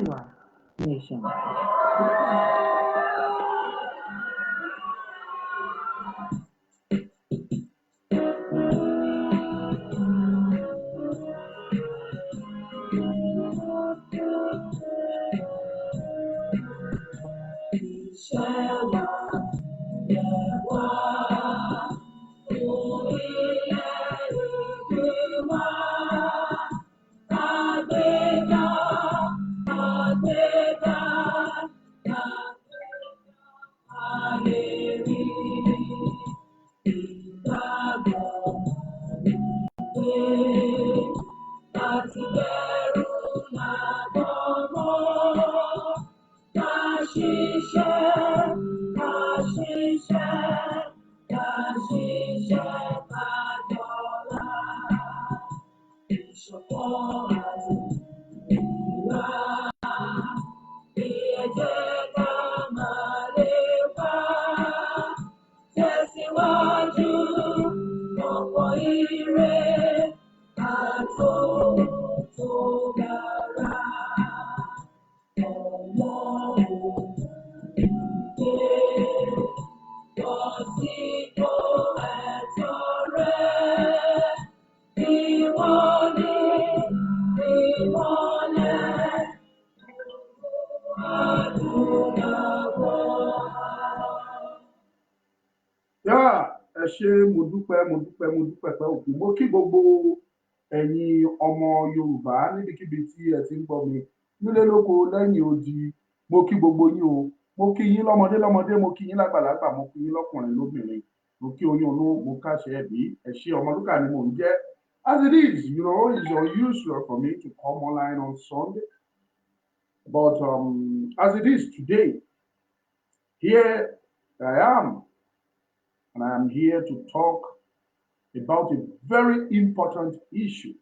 Oòduà Nation. Iṣẹ́ wa yẹ wá, orílẹ̀-èdè wa. Kàgbéga, kàgbéga, kàgbéga, ká lè rí ìgbàgbọ́ wípé láti bẹ̀rù làgbọ́mọ́. Ká ṣiṣẹ́, ká ṣiṣẹ́, ká ṣiṣẹ́ ká dọ́là. Ìṣọ̀kan àti ìlera bí ẹ jẹ́ ká máa lépa. Tẹ̀síwájú ọ̀pọ̀ ire àtòhun tó dára. Ọmọ òde bọ́ sípò ẹ̀tọ́ rẹ. Ìwọ ni ìmọ́lẹ̀ adúláwọ̀. Yá, ẹ ṣé, mo dúpẹ́, mo dúpẹ́, mo dúpẹ́ pẹ́ òkú. Mo kí gbogbo ẹ̀yin ọmọ Yorùbá níbikíbi tí ẹ ti ń gbọ́ mi, nílé, lóko, lẹ́yìn odi. Mo kí gbogbo yín o. Mo kí yín lọ́mọdé lọ́mọdé, mo kí yín lágbàlagbà, mo kí yín lọ́kùnrin lóbìnrin, mo kí oyún inú, mo káṣẹ ẹbí. Ẹ ṣé. Ọmọlúkà ni mò ń jẹ́. As it is, it's unusual for me to come online on Sunday, but as it is today, here I am, and I am here to talk about a very important issue.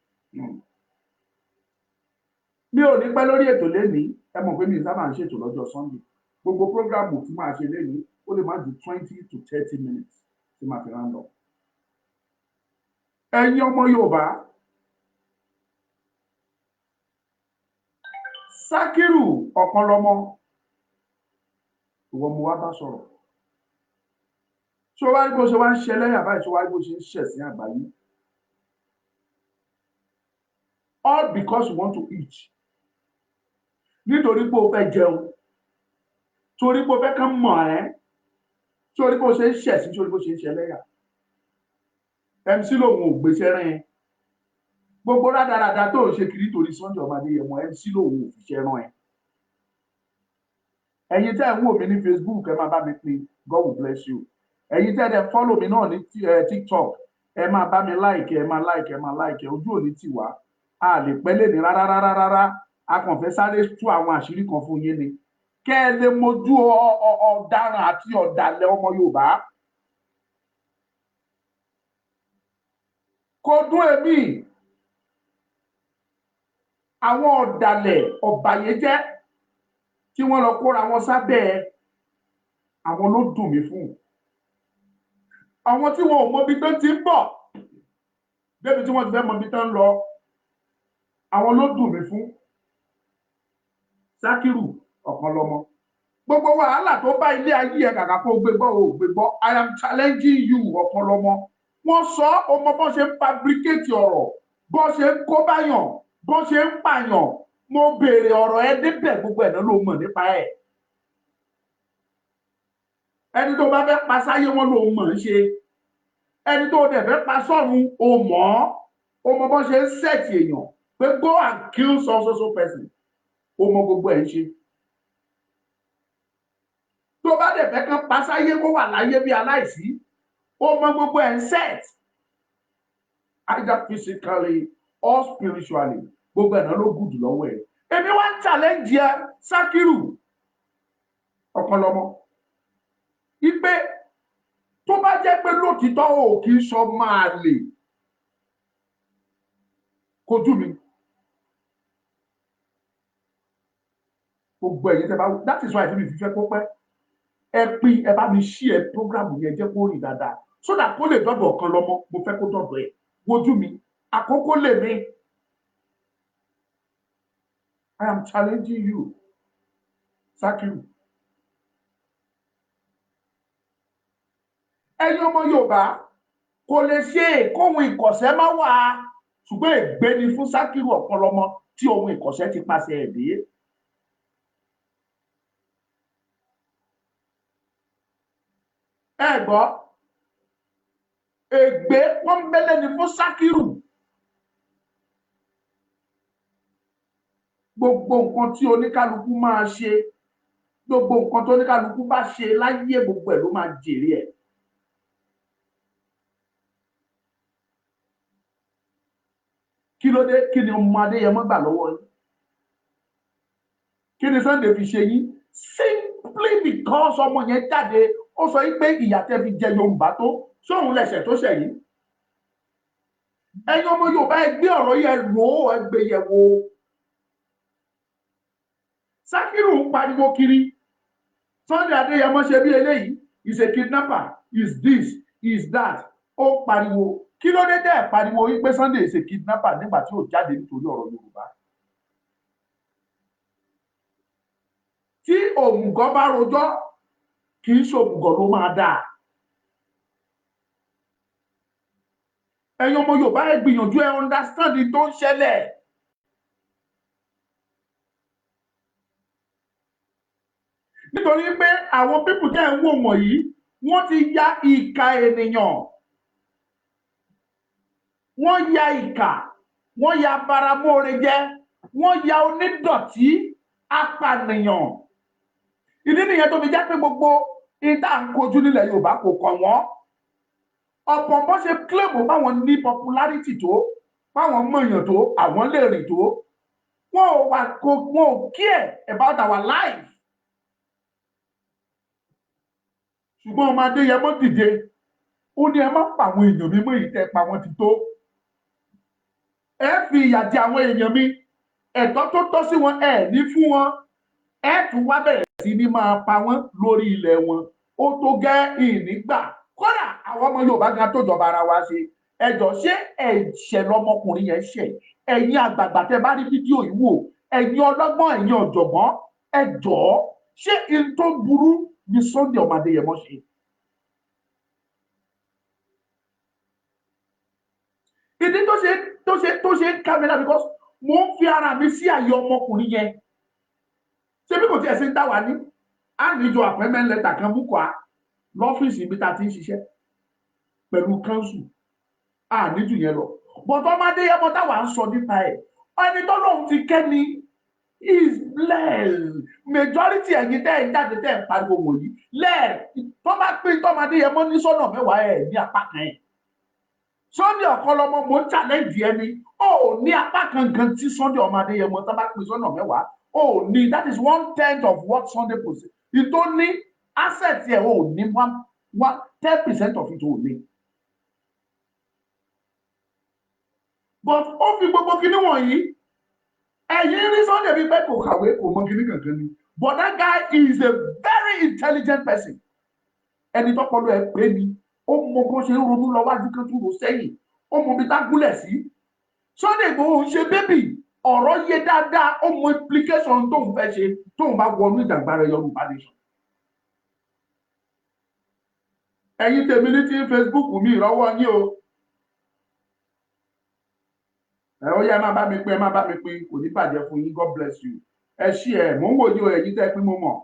Mi ò ní pẹ́ lórí ètò lénìí. Ẹ mọ̀ pé mi sábà ń ṣètò lọ́jọ́ Sunday. Gbogbo program tí máa ṣe lénìí, ó lè má ju 20 to 30 minutes tí màá fi round up. Ẹ̀yin ọmọ Yorùbá, Sákírù Ọ̀kanlọ́mọ, ìwọ mo wá bá sọ̀rọ̀. Ṣé o wá rí bó ṣe wá ń ṣe lẹ́yìn àbáyé? Ṣé o wá rí bó ṣe ń ṣẹ̀sín àgbáyé? All because you want to eat, nítorí pé o fẹ́ jẹun, torí pé o fẹ́ kán mọ̀ ẹ́. Torí bó ṣe ń ṣẹ̀sín, torí bó ṣe ń ṣe lẹ́yà. MC lòun ò gbéṣẹ́ rán ẹ. Gbogbo rádaràda tó ń ṣe kiri torí Sunday ọmọ Adéyẹmọ, MC lòun ò fiṣẹ́ rán ẹ. Ẹ̀yin tẹ́ ẹ̀ ń wò mí ní Facebook, ẹ máa bá mi pín. God will bless you. Ẹ̀yin tẹ́ ẹ dẹ̀ follow mi náà ní TikTok, ẹ máa bá mi like, ẹ máa like, ẹ máa like. Ojú òní tì wá, a lè pẹ́ lè ní rárá rárá rárá. A kàn fẹ́ sáré tú àwọn àṣírí kan fún yín ni, kẹ́ ẹ lè mojú ọ̀daràn àti ọ̀dàlẹ̀ ọmọ Yorùbá. Kò dún èmi, àwọn ọ̀dàlẹ̀ ọ̀bàyéjẹ́ tí wọ́n lọ kóra wọn sábẹ́ àwọn ló dùn mí fún, àwọn tí wọn ò mọbi tó ti ń bọ̀ débi tí wọ́n ti fẹ́ mọbi tó ń lọ, àwọn ló dùn mí fún. Sákírù Ọ̀kanlọ́mọ, gbogbo wàhálà tó bá ilé ayé ẹ, kàkà kó gbé gbọ́, ò gbé gbọ́. I am challenging you, Ọ̀kanlọ́mọ. Wọ́n sọ ọmọ bọ́n ṣe ń fabricate ọ̀rọ̀, bọ́n ṣe ń kó báyàn, bọ́n ṣe ń pààyàn. Mo béèrè ọ̀rọ̀ ẹ débẹ̀, gbogbo ẹ̀ náà ló mọ̀ nípa ẹ̀. Ẹni tó bá fẹ́ pa sáyé, wọn ló mọ̀ ń ṣe. Ẹni tó dẹ̀ fẹ́ pa sọ́run, o mọ̀ ọ́. O mọ bọ́n ṣe ń set èèyàn pé go and kill so so so person. O mọ gbogbo ẹ̀ ń ṣe. Tó bá dẹ̀ fẹ́ kán pa sáyé, kó wà láyé bí aláìsí, o mọ gbogbo ẹ̀ ń set, either physically or spiritually. Gbogbo ẹ̀ náà ló gùdù lọ́wọ́ ẹ̀. Èmi wá ń challenge ẹ, Sákírù Ọ̀kanlọ́mọ, ipe tó bá jẹ́ pé lótìtọ́ ò kì í sọ máa lè kojú mi. Gbogbo ẹ̀yin tẹ́ bá, that is why tí mi fi fẹ́ kó pẹ́. Ẹ pín, ẹ bá mi share program yẹn, jẹ́ kó rìn dáadáa so that kó lè dọ́dọ̀ Ọ̀kanlọ́mọ. Mo fẹ́ kó dọ́dọ̀ ẹ̀. Wojú mi, àkókò lè mi. I am challenging you, Sakiru. Ẹ̀yin ọmọ Yorùbá, kò lè ṣe kóhun ìkọ̀sẹ́ má wà, ṣùgbọ́n ègbé ni fún Sakiru Ọ̀kanlọ́mọ tí ohun ìkọ̀sẹ́ ti pàṣẹ ẹ̀ dé. Ẹ gbọ́, ègbé pọ́nbélé ni fún Sakiru. Gbogbo nǹkan tí oníkálukú máa ṣe, gbogbo nǹkan tí oníkálukú bá ṣe láyé, gbogbo ẹ̀ ló máa jèrè ẹ̀. Kí ló dé? Kí ni ọmọ Adéyẹmọ gbà lọ́wọ́ yín? Kí ni Sunday fi ṣe yín? Simply because ọmọ yẹn jáde, ó sọ yín pé ìyà tẹ́ fi jẹ Yorùbá tó, sóhun lẹ̀ṣẹ̀ tó ṣẹ̀ yín. Ẹ̀yin ọmọ Yorùbá, ẹ gbé ọ̀rọ̀ yẹn rò ó, ẹ gbé yẹ̀ wò. Sakiru ń pariwo kiri, Sunday Adéyẹmọ ṣe bí eléyìí, is a kidnapper, is this, is that. Ó pariwo. Kí ló dé dẹ́ pariwo wípé Sunday is a kidnapper nígbà tí ó jáde nítorí ọ̀rọ̀ Yorùbá? Tí òmùgọ̀ bá rojọ́, kì í ṣe òmùgọ̀ ló máa dáa. Ẹ̀yin ọmọ Yorùbá, ẹ gbìyànjú, ẹ understand tó ń ṣẹlẹ̀. Nítorí pé àwọn pípù tẹ́ ń wò wọ̀nyí, wọ́n ti ya ìka ènìyàn, wọ́n ya ìkà, wọ́n ya baramóore jẹ́, wọ́n ya onídọ̀tí apànìyàn. Ìdí nìyẹn tó fi jẹ́ pé gbogbo ìta ń kojú nílẹ̀ Yorùbá kò kàn wọ́n. Ọ̀pọ̀ bó ṣe claim báwọn ní popularity tó, báwọn mọ̀yàn tó, àwọn lè rìn tó, wọn ò wà kò, wọn ò care about our life. Ṣùgbọ́n ọmọ Adéyẹmọ dìde, ó ní ẹ má pa àwọn èèyàn mi mọ́, èyí tẹ́ pa wọ́n ti tó. Ẹ fi ìyà jẹ àwọn èèyàn mi, ẹ̀tọ́ tó tọ́ sí wọn ẹ ní fún wọn, ẹ tún wá bẹ̀rẹ̀ sí ní máa pa wọ́n lórí ilẹ̀ wọn. Ó tó gẹ́, ìnígbà. Kódà àwọn ọmọ Yorùbá gan tó jọba ara wa ṣe ẹjọ́, ṣé ẹ̀ṣẹ̀ lọmọkùnrin yẹn ṣẹ̀? Ẹ̀yin àgbààgbà tẹ́ bá rí fídíò yìí wò, ẹ̀yin ọlọ́gbọ́n, ẹ̀yin ọ̀jọ̀gbọ́n, ẹ jọ̀ọ́, ṣé n tó burú ni Sunday ọmọ Adéyẹmọ ṣe? Ìdí tó ṣe ń ká mi lára, because mo ń fi ara mi sí àyè ọmọkùnrin yẹn. Ṣé bí kò tiẹ̀ ṣe ń dá wa ní á níjọ appointment letter kan mú kọ́ a lọ́fíìsì ibi tá a ti ń ṣiṣẹ́ pẹ̀lú council, á níjù yẹn lọ. But ọmọ Adéyẹmọ táwa ń sọ nípa ẹ̀, ẹni tó lóun ti kẹ́ni is blessed. Majority ẹ̀yin tẹ́ ẹ̀ ń jáde, tẹ́ ẹ̀ ń pariwo wọ̀nyí lẹ́ẹ̀, tó bá pín tọ́mọ Adéyẹmọ ní sọ́nà 10 ẹ̀ ní apá kan ẹ̀. Sunday Ọ̀kanlọ́mọ, mò ń challenge ẹni, ó ní apá kan gan tí Sunday ọmọ Adéyẹmọ, tó bá pín sọ́nà 10, ó ní, that is 1/10 of what Sunday possess. Ìtò ní asset yẹ, ó ní one one 10% of it, ó ní. But ó fi gbogbo kinní wọ̀nyí, ẹ̀yin rí Sunday bíi pé kò kàwé, kò mọ kinní kankan ni, but that guy is a very intelligent person. Ẹni tọ́pọlọ ẹ pé ni, ó mọ bó ṣe ń ronú lọ wájú kan tún rò sẹ́yìn, ó mọ ibi tá gúnlẹ̀ sí. Sunday Igboho ń ṣe baby, ọ̀rọ̀ yé dáadáa, ó mọ implication tóun fẹ́ ṣe tóun bá wọnú ìjàngbara Yorùbá nation. Ẹ̀yin tèmi ní tí Facebook mi, ìrọ́wọ́ yín o. Ẹ ó yá, ẹ má bá mi pín, ẹ má bá mi pín, kò ní bàjẹ́ fún yín. God bless you. Ẹ ṣí ẹ, mò ń wò yín o. Ẹ̀yin tẹ́ pín, mo mọ̀.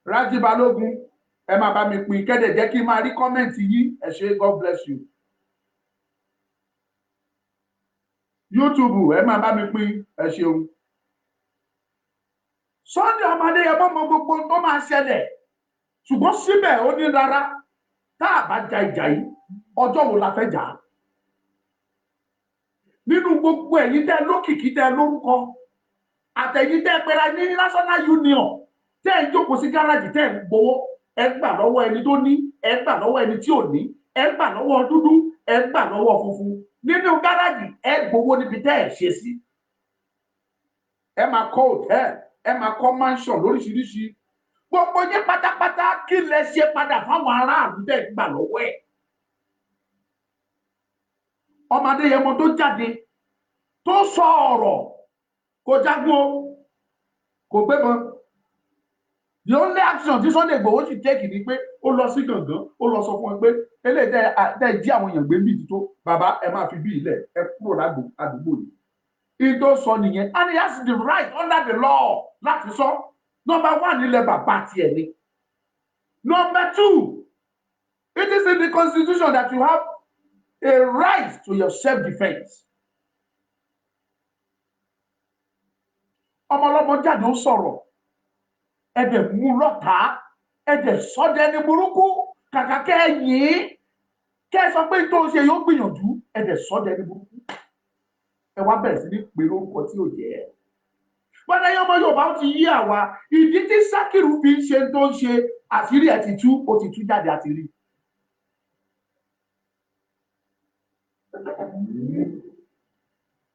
Rájí Balógun, ẹ má bá mi pín, kẹ́dẹ̀ jẹ́ kí n máa rí comment yín. Ẹ ṣé, God bless you. YouTube, ẹ má bá mi pín, ẹ ṣeun. Sunday ọmọ Adéyẹmọ mọ gbogbo tó máa ṣẹlẹ̀, ṣùgbọ́n síbẹ̀ ó ní rárá, tá a bá ja ìjà yìí, ọjọ́ wo la fẹ́ jà á? Nínú gbogbo ẹ̀yin tẹ́ lókìkí, tẹ́ lórúkọ, àtẹ̀yin tẹ́ pera ní National Union, tẹ́ ẹ jókòó sí gáràjì, tẹ́ ẹ gbowó, ẹ gbà lọ́wọ́ ẹni tó ní, ẹ gbà lọ́wọ́ ẹni tí ò ní, ẹ gbà lọ́wọ́ dúdú, ẹ gbà lọ́wọ́ funfun nínú gáràjì, ẹ gbowó níbi tẹ́ ẹ ṣe sí. Ẹ máa kọ́ hòtẹ́ẹ̀lì, ẹ máa kọ́ mansion lóríṣiríṣi. Gbogbo yín pátápátá, kí lẹ ṣe padà fáwọn aráàlú tẹ́ gbà lọ́wọ́ ẹ̀? Ọmọ Adéyẹmọ tó jáde tó sọ ọ̀rọ̀, kò jagun o. Kò gbé mọ́. The only action tí Sunday Igboho sì take ni pé ó lọ sí Gàngán, ó lọ sọ fún wọn pé eléyìí tẹ jí àwọn èèyàn gbé níbi tó, bàbá, ẹ máa fi bí ilẹ̀, ẹ kúrò ládùúgbò yìí. Ìtò sọ nìyẹn, and he has the right under the law láti sọ. Number one, nílẹ̀ bàbá tiẹ̀ ni. Number two, it is in the constitution that you have a right to your self-defense. Ọmọlọ́mọ jáde, ó sọ̀rọ̀, ẹ dẹ̀ mú lọ́tàá, ẹ dẹ̀ sọ́dẹ̀ ní burúkú. Kàkà kẹ́ ẹ yìn, kẹ́ ẹ sọ pé tó ń ṣe yóò gbìyànjú, ẹ dẹ̀ sọ́dẹ̀ ní burúkú. Ẹ wá bẹ̀rẹ̀ sí ní pè lórúkọ tí ò jẹ́. Gbọ́dọ̀ yọmọ Yorùbá, ó ti yí àwa. Ìdí tí Sákìrù fi ń ṣe tó ń ṣe, àṣírí ẹ̀ ti tú, ó ti tú jáde, àti rí.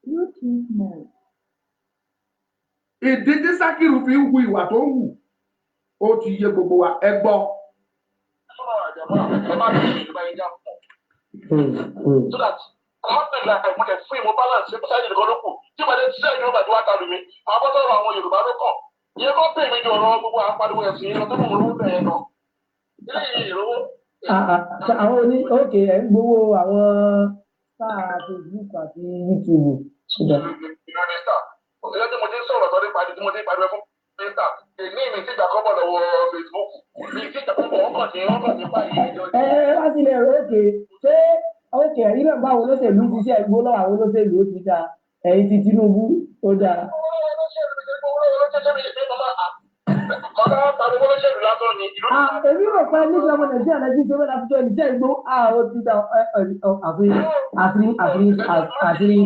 Bluetooth mode. Ìdí tí Sákìrù fi ń hu ìwà tó ń hù, ó ti yé gbogbo wa. Ẹ gbọ́. Ẹ má bí ìlú bá yín já pọ̀. So that alhamdulillahi, mo tẹ̀ fún ìmọ̀ balance ṣe sáyẹn nìkan ló kù tí màá dé ṣiṣẹ́ ìjọba tí wàá ta lù mí. Àwọn bọ́sọ̀ ọ̀rọ̀ àwọn Yorùbá ló kàn. Ìyẹn kọ́ pè mí ju ọ̀rọ̀ gbogbo à ń pariwo ẹ̀sìn yìí lọ tó mọ̀ lówó bẹ̀rẹ̀ lọ. Eléyìí ìrówó. Àwọn oní òkè ẹ̀ ń gbowó àwọn sáà Facebook àti YouTube. Mínísítà, ìyẹn tí mo ti ń sọ̀rọ̀ sọ nípa tí mo ti ń pariwo fún mínísítà, èmi mi ti gbà kọ́bọ̀ lọ́wọ́ Facebook, mi ti gbà kọ́bọ̀, wọ́n kàn sí báyìí ẹjọ́. Ẹ ẹ wá sílẹ̀ ẹ̀rọ òkè, ṣé òkè ẹ̀yin náà bá àwọn olóṣèlú ṣiṣẹ́ ìgbó lọ́wọ́ àwọn olóṣèlú, ó ti da ẹ̀yin ti Tinubu, ó dáa. Èmi rò pé nígbà ọmọ Nàìjíríà lẹ́jú tó bẹ́ẹ̀ láti jọ ìṣe ìgbó, ó ti da àṣírí àṣírí àṣírí àṣírí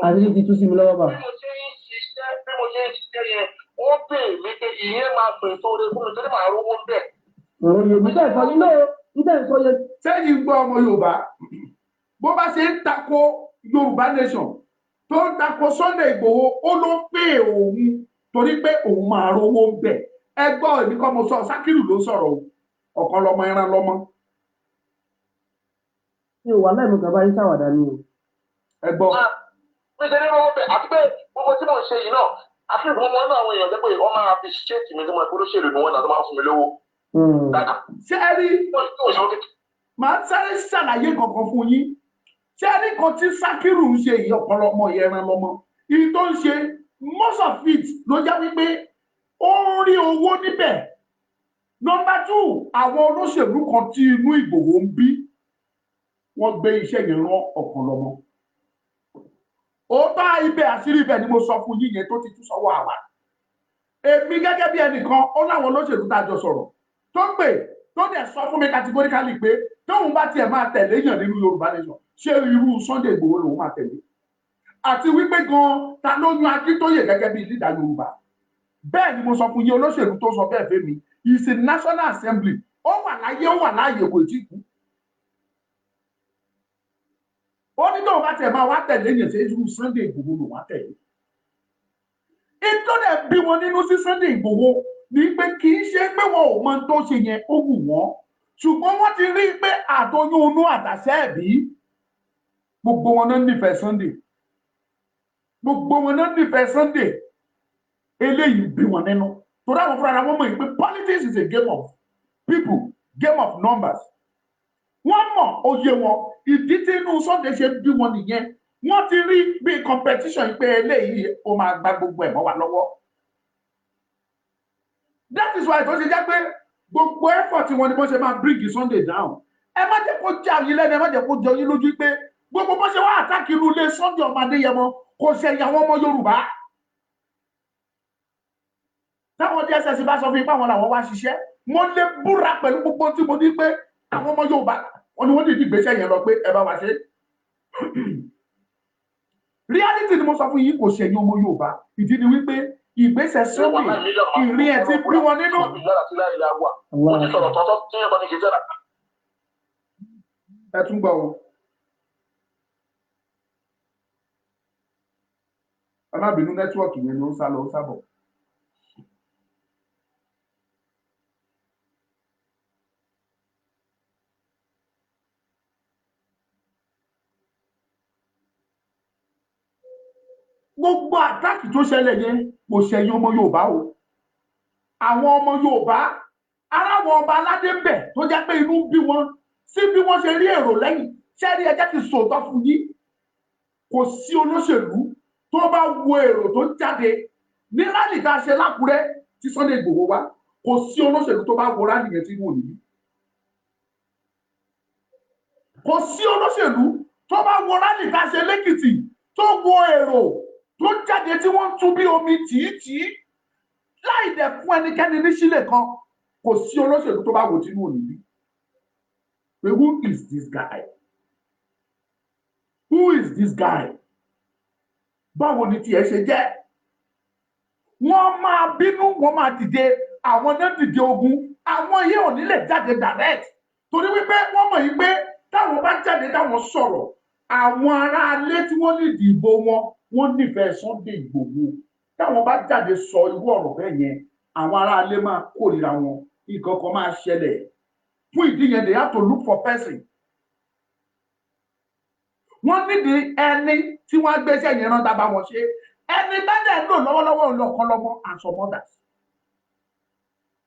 àṣírí ti tú sí mi lọ́wọ́ bá. Bí mo ṣe ń ṣiṣẹ́ yẹn, wọ́n pè mí pé ìyẹn máa pè tó rẹ fún mi torí màá rówó ń bẹ̀. Òye mi tẹ̀ sọ nínú níta sọ yẹn. Sẹ́yìn gbọ́, ọmọ Yorùbá, bó bá ṣe ń tako Yorùbá nation, tó ń tako Sunday Igboho, ó ló pè òun torí pé òun máa rówó ń bẹ̀. Ẹ gbọ́, èmi kọ́ mo sọ, Sákìrù ló sọ̀rọ̀ o. Ọ̀kan lọmọ ẹran lọmọ. Mi ò wà lẹ́nu kan báyìí, ṣàwàdà ni o. Ẹ gbọ́. Mi ṣe ní rówó bẹ̀, àti pé gbogbo tí mò ń ṣe yìí náà, àti ìfún ọmọ náà, àwọn èèyàn jẹ́ pé wọ́n máa fi ṣéèkì mi tí mo ẹ̀kọ́ lóṣèlú ni wọ́n náà tó máa ń fún mi lówó. Ṣé ẹ rí, màá sáré ṣàlàyé kankan fún yín. Ṣé ẹ rí kan tí Sákìrù ń ṣe yìí, ọ̀pọ̀lọpọ̀ ẹran lọmọ ìyí tó ń ṣe, most of it ló jẹ́ wípé ó ń rí owó níbẹ̀. Number two, àwọn olóṣèlú kan tí inú Ìgbòho ń bí, wọ́n gbé iṣẹ́ yẹn rán Ọ̀kanlọ́mọ. Òótọ́ ibẹ̀, àṣírí ibẹ̀ ni mo sọ fún yín yẹn tó ti tú sọ́wọ́ àwa. Èmi gẹ́gẹ́ bí ẹnìkan, ó láwọn olóṣèlú tá a jọ sọ̀rọ̀ tó pè, tó dẹ̀ sọ fún mi categorically pé tóun bá tiẹ̀ máa tẹ̀lé yàn nínú Yorùbá nation, ṣé irú Sunday Ìgbòho lòun máa tẹ̀lé? Àti wípé gan, ta ló yan Akíntóyè gẹ́gẹ́ bí leader Yorùbá? Bẹ́ẹ̀ ni mo sọ fún yín. Olóṣèlú tó sọ bẹ́ẹ̀ fẹ́mi is a National Assembly, ó wà láyé, ó wà láàyè, kò tí kú. Ó ní tóun bá tiẹ̀ máa wá tẹ̀lé yàn, ṣe irú Sunday Ìgbòho lòun á tẹ̀lé? Ètò dẹ̀ bí wọn nínú sí Sunday Ìgbòho ní pé kì í ṣe pé wọn ò mọ ohun tó ṣe yẹn, ó wù wọ́n, ṣùgbọ́n wọ́n ti rí i pé àtọyún inú àtàṣẹ ẹ̀bí, gbogbo wọn náà nífẹ̀ẹ́ Sunday, gbogbo wọn náà nífẹ̀ẹ́ Sunday. Eléyìí bí wọn nínú torí àwọn fúnra wọn mọ̀ pé politics is a game of people, game of numbers. Wọ́n mọ̀, ó yé wọn. Ìdí tí inú Sunday ṣe bí wọn nìyẹn. Wọ́n ti rí bí competition pé eléyìí ó máa gba gbogbo ẹ̀ mọ́ wa lọ́wọ́. That is why tó ṣe jẹ́ pé gbogbo effort wọn ni wọ́n ṣe máa bring Sunday down. Ẹ má jẹ́ kó jẹ́ àyín lẹ́nu, ẹ má jẹ́ kó jẹ yín lójú pé gbogbo bó ṣe wá attack inú ilé Sunday ọmọ Adéyẹmọ, kò ṣẹ̀yìn àwọn ọmọ Yorùbá. Táwọn DSS bá sọ fún yín pé àwọn làwọn wá ṣiṣẹ́, mo lè búra pẹ̀lú gbogbo tí mo ní pé àwọn ọmọ Yorùbá wọn ni wọ́n dìde ìgbésẹ̀ yẹn lọ pé ẹ bá wa ṣe. Reality ni mo sọ fún yín, kò ṣẹ̀yìn ọmọ Yorùbá. Ìdí ni wípé ìgbésẹ̀ Sunday, ìrìn ẹ̀ ti bí wọn nínú. Mo ti sọ̀rọ̀ tọ́tọ́ tí yóò bá ní kí n jẹ́. Ẹ tún gbọ́ o. Ẹ má bínú, network yẹn ló ń sá lọ, ó sábọ̀. Gbogbo attack tó ṣẹlẹ̀ yẹn kò ṣẹ̀yìn ọmọ Yorùbá o. Àwọn ọmọ Yorùbá, aráwọn ọba aládé ń bẹ tó jẹ́ pé inú ń bí wọn sí bí wọ́n ṣe rí èrò lẹ́yìn. Ṣẹ́rí, ẹ jẹ́ kí n sòótọ́ fún yín, kò sí olóṣèlú tó bá wo èrò tó jáde ní rally tá a ṣe lákùrẹ́ tí Sunday Igboho wá, kò sí olóṣèlú tó bá wo rally yẹn tí wò níbí. Kò sí olóṣèlú tó bá wo rally tá a ṣe lẹ́kìtì, tó wo èrò tó jáde tí wọ́n ń tú bí omi tìítìí láì dẹ̀ fún ẹnikẹ́ni ní sílẹ̀ kan, kò sí olóṣèlú tó bá wo tínú òní bí pé, who is this guy? Who is this guy? Báwo ni tiẹ̀ ṣe jẹ́? Wọ́n máa bínú, wọ́n máa dìde. Àwọn náà dìde ogun. Àwọn yìí ò ní lè jáde direct torí wípé wọ́n mọ̀ yìí pé táwọn bá jáde, táwọn sọ̀rọ̀, àwọn aráalé tí wọ́n ní ìdìbò wọn, wọ́n nífẹ̀ẹ́ Sunday Igboho. Táwọn bá jáde sọ irú ọ̀rọ̀ bẹ́ẹ̀ yẹn, àwọn aráalé máa kórìíra wọn, nǹkan kan máa ṣẹlẹ̀. Fún ìdí yẹn, they have to look for person. Wọ́n nídìí ẹni tí wọ́n á gbéṣẹ́ yẹn rán dábàá wọn ṣe. Ẹni bá dẹ̀ ń lò lọ́wọ́lọ́wọ́ lọ́kànlọ́mọ and some others,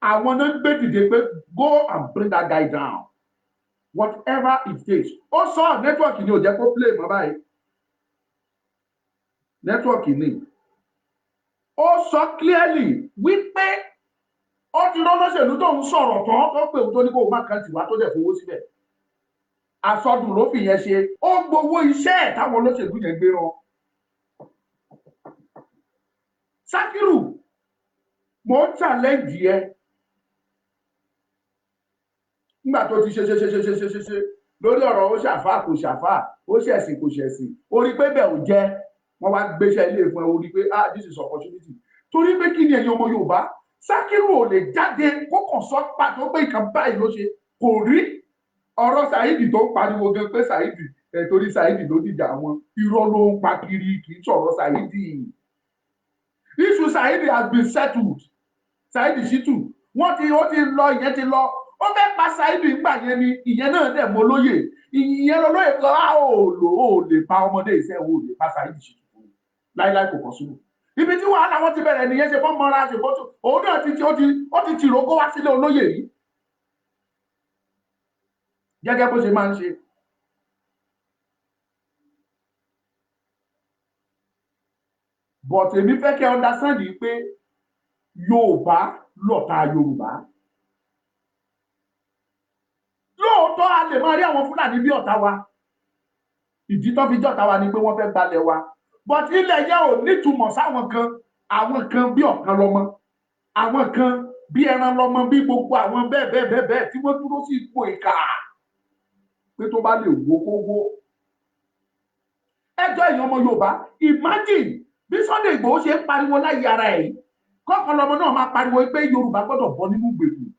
àwọn náà ń gbé dìde pé, go and bring that guy down, whatever it takes. Ó sọ, network ni ò jẹ́ kó play mọ́ báyìí, network ni. Ó sọ clearly wípé ó ti rán lọ́sẹ̀lú tó ń sọ̀rọ̀ tán, tó pè tó ní kó o má kàn tì wá, tó dẹ̀ fowó síbẹ̀. Àsọdùn ló fi yẹn ṣe. Ó gbowó iṣẹ́ ẹ̀ táwọn olóṣèlú yẹn gbé rán. Sakiru, mo ń challenge ẹ. Nígbà tó ti ṣe ṣe ṣe ṣe ṣe ṣe ṣe ṣe lórí ọ̀rọ̀ ó ṣàfà kò ṣàfà, ó ṣẹ̀sìn kò ṣẹ̀sìn, ó rí pé bẹ́ẹ̀ ò jẹ́, wọ́n wá gbéṣẹ́ ilé fún ẹ. Ó rí pé, ah, this is opportunity. Torí pé kí ni, ẹ̀yin ọmọ Yorùbá, Sakiru ò lè jáde kó kàn sọ pàtó pé nǹkan báyìí ló ṣe. Kò rí ọ̀rọ̀ Saheed tó ń pariwo gan pé Saheed ẹ̀, torí Saheed ló dìjà àwọn, irọ́ ló ń pa kiri. Kì í sọ̀rọ̀ Saheed. Issue Saheed has been settled. Saheed Shittu, wọ́n ti, ó ti lọ, ìyẹn ti lọ. Ó fẹ́ pa Saheed nígbà yẹn ni. Ìyẹn náà dẹ̀ mọ́ lóye, ìyẹn lọ lóye sọ, á ò lò ó lè pa ọmọdé ìṣẹ́, ò lè pa Saheed Shittu láíláí, kò kọ̀ sínú ibi tí wàhálà wọn ti bẹ̀rẹ̀ nìyẹn. Ṣe bọ́ mọ́ra, ṣe bọ́ tó òun náà ti ó ti tìrógó wá sílé olóyè yìí gẹ́gẹ́ bó ṣe máa ń ṣe. But èmi fẹ́ kẹ́ understand yìí pé Yorùbá lọ̀tá Yorùbá. Lóòótọ́, a lè máa rí àwọn Fúlàní bí ọ̀tá wa. Ìdí tó fi jọ́ta wa ni pé wọ́n fẹ́ gbalẹ̀ wa, but ilẹ̀ yẹn ò nítumọ̀ sáwọn kan. Àwọn kan bí ọ̀kan lọ́mọ, àwọn kan bí ẹran lọ́mọ, bí gbogbo àwọn bẹ́ẹ̀ bẹ́ẹ̀ bẹ́ẹ̀ bẹ́ẹ̀ tí wọ́n dúró sí ipò ìkà pé tó bá lè wó kó wó. Ẹjọ́, èèyàn ọmọ Yorùbá, imagine bí Sunday Igboho ṣe ń pariwo láyé ara ẹ̀ yìí, kọ́kàn lọmọ náà máa pariwo pé Yorùbá gbọ́dọ̀ bọ́ nínú ìgbèkùn.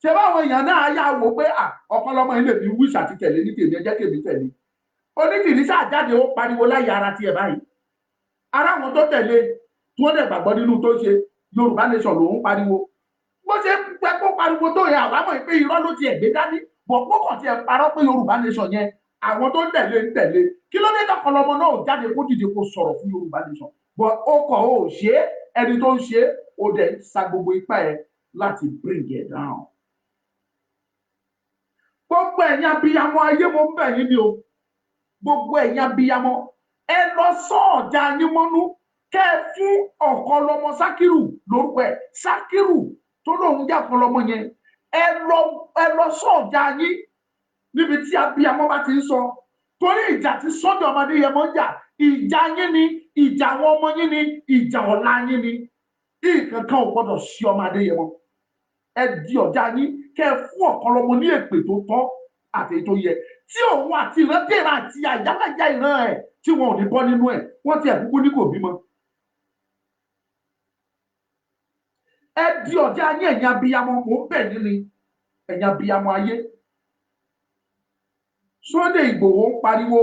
Ṣé báwọn èèyàn náà yà wò pé ọ̀kan lọmọ ilé mi wíṣ àti tẹ̀lé ní tèmi, ẹ jẹ́ kèmí tẹ̀lé. Onítìrí ṣáà jáde, ó pariwo láyé ara tiẹ̀ báyìí. Ara àwọn tó tẹ̀lé tí wọ́n dẹ̀ gbàgbọ́ nínú tó ṣe, Yorùbá nation lòún pariwo. Bó ṣe pẹ́ kó pariwo tó yẹ, àwa mọ̀ pé irọ́ ló tiẹ̀ gbé dání bọ̀, kó kàn tiẹ̀ parọ́ pé Yorùbá nation yẹn, àwọn tó ń tẹ̀lé ń tẹ̀lé. Kí ló dé tọkọlọmọ náà jáde kó dìde kó sọ̀rọ̀ fún Yorùbá nation? But ó kọ̀, ó ṣe é. Ẹni tó ń ṣe é, ó dẹ̀ sa gbogbo ipá ẹ láti bring it down. Gbogbo ẹ̀yin abiyamọ ayé, mo ń bẹ̀ yín ni o. Gbogbo ẹ̀yin abiyamọ, ẹ lọ sọ́ọ̀jà yín mọ́nú, kẹ́ ẹ fún Ọ̀kanlọ́mọ Sákírù lórúkọ ẹ̀, Sákírù tó lóun jẹ́ Ọ̀kanlọ́mọ yẹn. Ẹ lọ sọ́ọ̀jà yín níbi tí abiyamọ bá ti ń sọ, torí ìjà tí Sunday ọmọdé yẹn mọ́ ń jà, ìjà yín ni, ìjà àwọn ọmọ yín ni, ìjà ọ̀la yín ni. Nǹkan kan ò gbọ́dọ̀ sí ọmọ Adéyẹmọ. Ẹ di ọ̀já yín, kẹ́ ẹ fún Ọ̀kanlọ́mọ ní èpè tó tọ́ àti èyí tó yẹ, tí òun àti ìran dèrà àti àyáláyà ìran ẹ̀ tí wọn ò ní bọ́ nínú ẹ̀. Wọ́n ti ẹ̀ kúkú ní kò bímọ. Ẹ di ọ̀já yín, ẹ̀yin abiyamọ, mò ń bẹ̀ yín ni, ẹ̀yin abiyamọ ayé. Sunday Ìgbòho ń pariwo,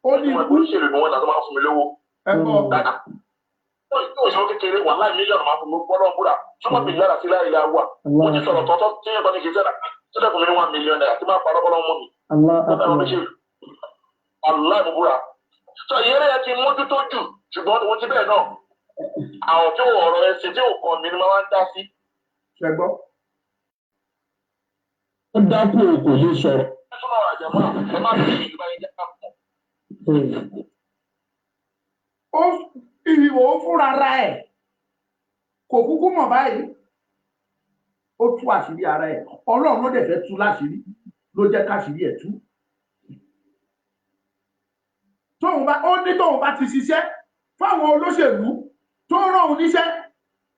ó ní ikú. Olóṣèlú ni wọ́n náà tó máa ń fún mi lówó. Ẹ gbọ́. Yóò ṣe kékeré wà láì mílíọ̀nù máa fún mi gbọ́dọ̀ búra súnmọ́ mi lára sí láì láwà. Mo ti sọ̀rọ̀ tọ́tọ́ tí yóò bá ní kí n sẹ́nà tó dẹ̀ fún mi ní ₦1 million tí máa parọ́ bọ́lá mọ́ mi. Aláì mo búra. Sọ ìyẹn ló yẹ kí n mójútó jù, ṣùgbọ́n mo ti bẹ́ẹ̀ náà, àwọn tí ò ọ̀rọ̀ ẹsẹ̀ tí ò kàn mí ni mo máa ń dá sí. Ṣe gbọ́? Ó dákú, o kò lè sọ̀rọ̀. Ẹ súnmọ́ àjẹmọ́, ẹ má fi ìgbà yẹn jẹ́ ká pọ̀. Ó ìwò fúnra ra ẹ̀ kò kúkú mọ̀ báyìí, ó tú àṣírí ara ẹ̀. Ọlọ́run ló dẹ̀ fẹ́ tú láṣìírí, ló jẹ́ káṣírí ẹ̀ tú. Tóun bá ó ní tóun bá ti ṣiṣẹ́ fáwọn olóṣèlú tó rán òun níṣẹ́,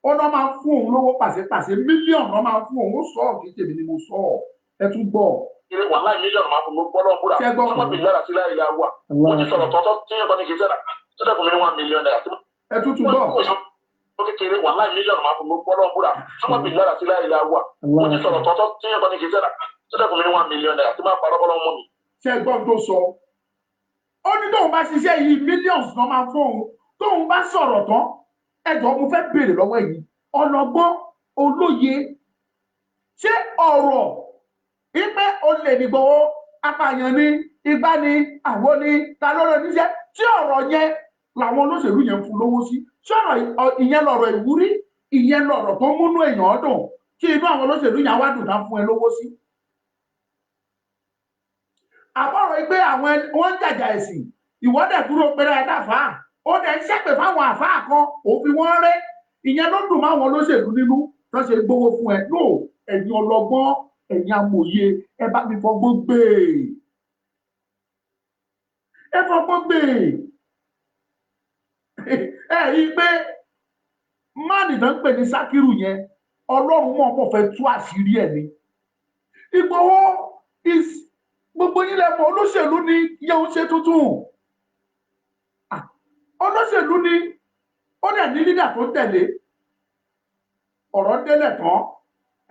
ó náà máa fún òun lówó pàṣípàṣẹ, mílíọ̀nù náà máa fún òun. Ó sọ ọ́, kì í tèmi ni mo sọ ọ́, ẹ tún gbọ́. Kiri wàhálà, mílíọ̀nù máa fún mi gbọ́dọ̀ búra. Ṣé gbọ́? Sọ́mọ́ mi lára sí láì la wà. Mo ti sọ̀rọ̀ tọ́tọ́ tí yóò bá ní kí n sẹ́dá sọ́dọ̀ fún mi ní ₦1 million. Ẹ tún tún gbọ́. Ó kékeré, wàhálà, mílíọ̀nù máa fún mi gbọ́dọ̀ búra. Sọ́mọ́ mi lára sí láì la wà. Mo ti sọ̀rọ̀ tọ́tọ́ tí yóò bá ní kí n sẹ́dá sọ́dọ̀ fún mi ní ₦1 million tí máa parọ́ bọ́lọ́ mọ́ mi. Ṣé gbọ́n tó sọ? Ó ní tóun bá ṣiṣẹ́ yìí, millions náà máa fún òun tóun bá sọ̀rọ̀ tán. Ẹ jọ̀ọ́, mo fẹ́ béèrè lọ́wọ́ yìí, ọlọ́gbọ́n olóye, ṣé ọ̀rọ̀ ipe olè nìgbòho, apààyàn ni, igbá ni, àwo ni, ta ló rán níṣẹ́, tí ọ̀rọ̀ yẹn làwọn olóṣèlú yẹn ń fún lówó sí? Ṣé ọ̀rọ̀ ìyẹn lọ̀rọ̀ ìwúrí, ìyẹn lọ̀rọ̀ tó múnú èèyàn dùn, kí inú àwọn olóṣèlú yẹn wá dùn tá fún ẹ lówó sí? Àbọ̀rọ̀ pé àwọn wọ́n ń jàjà ẹ̀sìn, ìwọ́dẹ̀ dúró pé ẹ dáfàá, ó dẹ̀ ń ṣẹ́pẹ̀ fáwọn àfáà kan, òfin wọn rẹ́, ìyẹn ló dùn máwọn olóṣèlú nínú tó ṣe gbowó fún ẹ? No, ẹ̀yin ọlọ́gbọ́n, ẹ̀yin amòye, ẹ bá mi fọgbọ́n gbé, ẹ fọgbọ́n gbé. Ẹ rí i pé máàlì tó ń pè ní Sákírù yẹn, Ọlọ́run mọ̀ mọ̀ fẹ́ tú àṣírí ẹ̀ ni. Ìgbòho is, gbogbo yín lẹ mọ̀, olóṣèlú ni yẹn ń ṣe tuntun. Ah, olóṣèlú ni, ó dẹ̀ ní leader tó ń tẹ̀lé. Ọ̀rọ̀ délẹ̀ tán,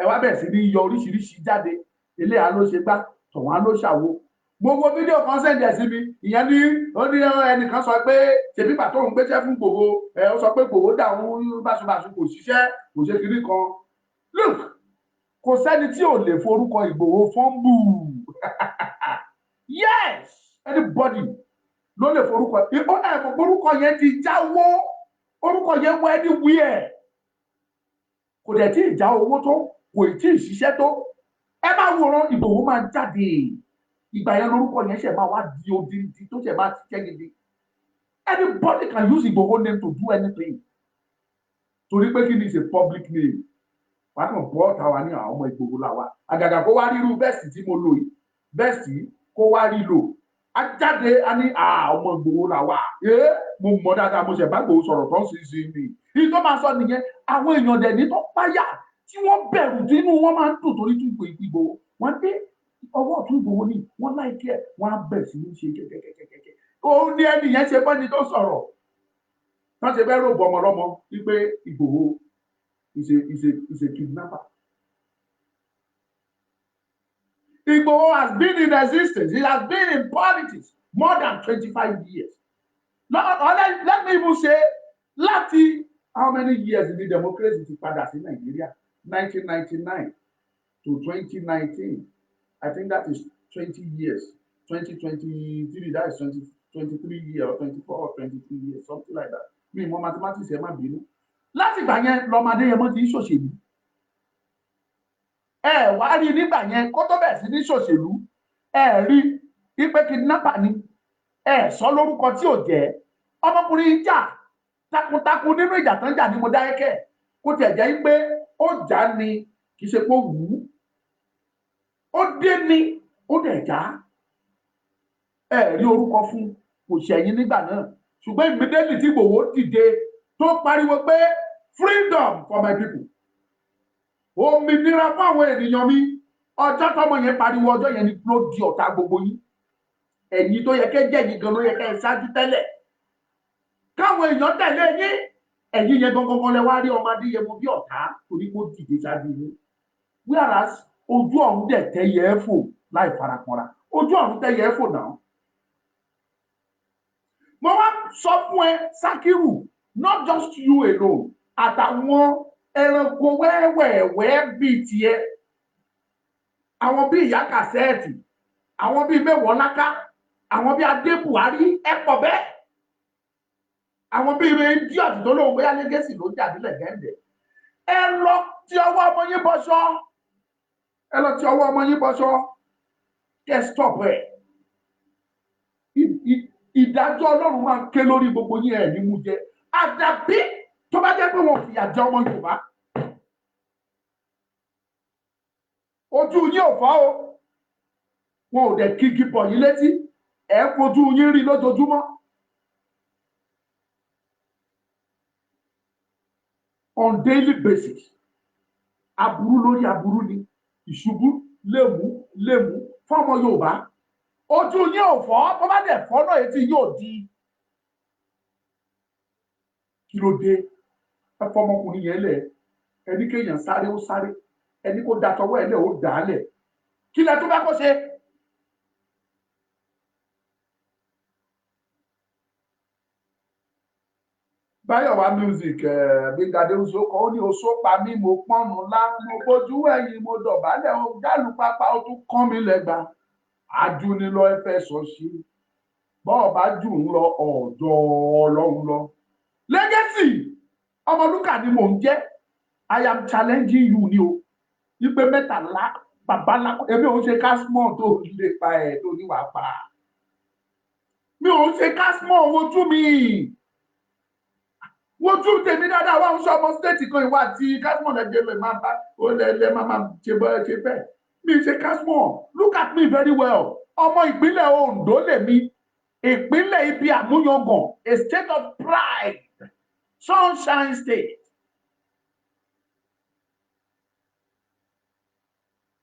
ẹ wá bẹ̀rẹ̀ sí ní yọ oríṣiríṣi jáde, eléyà ló ṣe gbá, tọ̀wọ́n á ló ṣàwo. Mo wo fídíò kan, send ẹ̀ sí mi, ìyẹn ní ó ní ẹnìkan sọ pé ṣèbí pàtó òun gbéṣẹ́ fún Ìgbòho ẹ, ó sọ pé Ìgbòho dà òun báṣubàṣu, kò ṣiṣẹ́, kò ṣe kinní kan. Look, kò sẹ́ni tí ò lè forúkọ Ìgbòho fọ́nbù. Yes, anybody ló lè forúkọ ó ẹ̀ mọ̀, orúkọ yẹn ti jáwó, orúkọ yẹn wọ anywhere. Kò dẹ̀ tí ì já owó tó, kò tí ì ṣiṣẹ́ tó. Ẹ máa wòran, Ìgbòho máa jáde, ìgbà yẹn lórúkọ yẹn ṣẹ̀ máa wá di odindi tó ṣẹ̀ máa ṣiṣẹ́ gidi. Anybody can use Ìgbòho name to do anything, torí pé kí ni? Is a public name. Wàá kàn bọ́ ọ̀tá wa ní àwọn ọmọ Ìgbòho la wa. Àgàgà kó wá rírú vest tí mo lò yìí, vest kó wá rí lò, á jáde, á ní ọmọ Ìgbòho la wa. Ee, mo mọ̀ dáadáa, mo ṣẹ̀ bá Ìgbòho sọ̀rọ̀ tán sí sí ni. Ìyí tó máa sọ nìyẹn. Àwọn èèyàn dẹ̀ ní tó páyà tí wọ́n bẹ̀rù, tí inú wọn máa ń dùn torí tún Ìgbòho wọ́n dé ọwọ́ ọ̀tún Ìgbòho ni wọ́n láìkí ẹ̀, wọ́n á bẹ̀rẹ̀ sí ní ṣe kẹ́kẹ́kẹ́kẹ́. Òun ní ẹni yẹn ṣe bọ́ni tó sọ̀rọ̀ tán ṣe fẹ́ rògbò ọmọ ọlọ́mọ wípé Ìgbòho is a kidnapper. Igboho has been in existence. He has been in politics more than 25 years. No, let me even say, láti how many years ni democracy ti padà sí Nàìjíríà? 1999 to 2019. I think that is 20 years. 2023, that is 23 years or 24 or 23 years, something like that. Mi mọ mathematics, ẹ má bínú. Láti ìgbà yẹn lọmọ Adéyẹmọ ti ń ṣòṣèlú. Ẹ wá rí nígbà yẹn kó tó bẹ̀rẹ̀ sí ní ṣòṣèlú, ẹ rí ipe kidnapper ni, ẹ sọ lórúkọ tí ò jẹ́. Ọmọkùnrin yìí jà takuntakun nínú ìjà tó ń jà ní Mọdákẹ́kẹ́, kó tiẹ̀ jẹ́ pé ó jà ní, kì í ṣe pé ó wù ú, ó dé ní, ó dẹ̀ já. Ẹ rí orúkọ fún, kò ṣẹ̀yìn nígbà náà. Ṣùgbọ́n immediately tí Ìgbòho dìde tó pariwo pé "Freedom for my people", òmìnira fún àwọn ènìyàn mi, ọjọ́ tọmọ yẹn pariwo, ọjọ́ yẹn ni ló di ọ̀tá gbogbo yín. Ẹ̀yin tó yẹ kẹ́ jẹ́ yín gan ló yẹ kẹ́ ẹ ṣáájú tẹ́lẹ̀ káwọn èèyàn tẹ̀lé yín, ẹ̀yin yẹn gangan lẹ wá rí ọmọ Adéyẹmọ bí ọ̀tá torí kó dìde ṣáájú yín. Whereas ojú ọ̀run dẹ̀ tẹ́yẹ ẹ́ fò láì farakanra, ojú ọ̀run tẹ́yẹ ẹ́ fò náà. Mo wá sọ fún ẹ, Sakiru, not just you alone, àtàwọn ẹranko wẹ́wẹ̀wẹ́ bíi tiẹ̀, àwọn bíi ìyá kàsẹ́ẹ̀tì, àwọn bíi mẹ́wọ̀ọ́láká, àwọn bíi adé Buhari, ẹ pọ̀ bẹ́ẹ̀. Àwọn bíi idiot tó lóun bóyá Legacy ló jà nílẹ̀ gẹ́ǹdẹ̀. Ẹ lọ tí ọwọ́ ọmọ yín bọ́ṣọ́, ẹ lọ tí ọwọ́ ọmọ yín bọ́ṣọ́, kẹ́ stop ẹ̀. Ìdájọ́ Ọlọ́run máa ń ké lórí gbogbo yín, ẹ̀ ní mú jẹ. Àdàbí tó bá jẹ́ pé wọn fìyà jẹ ọmọ Yorùbá. Ojú yín ò fọ́ o, wọn ò dẹ̀ kígi bọ̀ yín létí, ẹ̀ ń fojú yín rí lójoojúmọ́. On daily basis, aburú lórí aburú ni, ìṣubú lèmú lèmú fọmọ Yorùbá. Ojú yín ò fọ́, bó bá dẹ̀ fọ́ náà etí yóò di. Kí ló dé? Ẹ fọmọkùnrin yẹn lẹ̀, ẹni kéèyàn sáré ó sáré, ẹni kó da tọwọ́ ẹ lẹ̀ ó dà á lẹ̀. Kí lẹ tó bá kó ṣe? Báyọ̀wá music Gbénga Adéhùnsó kọ́ ó ní oṣó pa mí, mo pọ́nnu lá, mo bójú ẹ̀yìn, mo dọ̀bálẹ̀, ó jálù pápá, ó tún kán mi lẹ́gba. Ajúnilọ ẹ fẹ́ sọ sí, bọ́ọ̀ bá jù ń lọ ọ̀dọ̀ Ọlọ́run lọ. Legacy Ọmọlúkà ni mò ń jẹ́. I am challenging you ni o. Ipe mẹ́tàlá babalá, èmi ò ń ṣe kásmọ̀ tó lè pa ẹ̀ tó ní wàá pa. Mi ò ń ṣe kásmọ̀, wojú mi. Wojú tèmi dáadáa, wá ń sọ ọmọ stéètì kan ìwà àti kásmọ̀ lẹ́jẹ̀ lè máa bá ó lẹ́ máa ṣe bọ́ ṣe fẹ́. Mi ṣe kásmọ̀, look at me very well. Ọmọ ìpínlẹ̀ Ondo lèmi, ìpínlẹ̀ ibi àmúyangàn, a state of pride, sunshine state.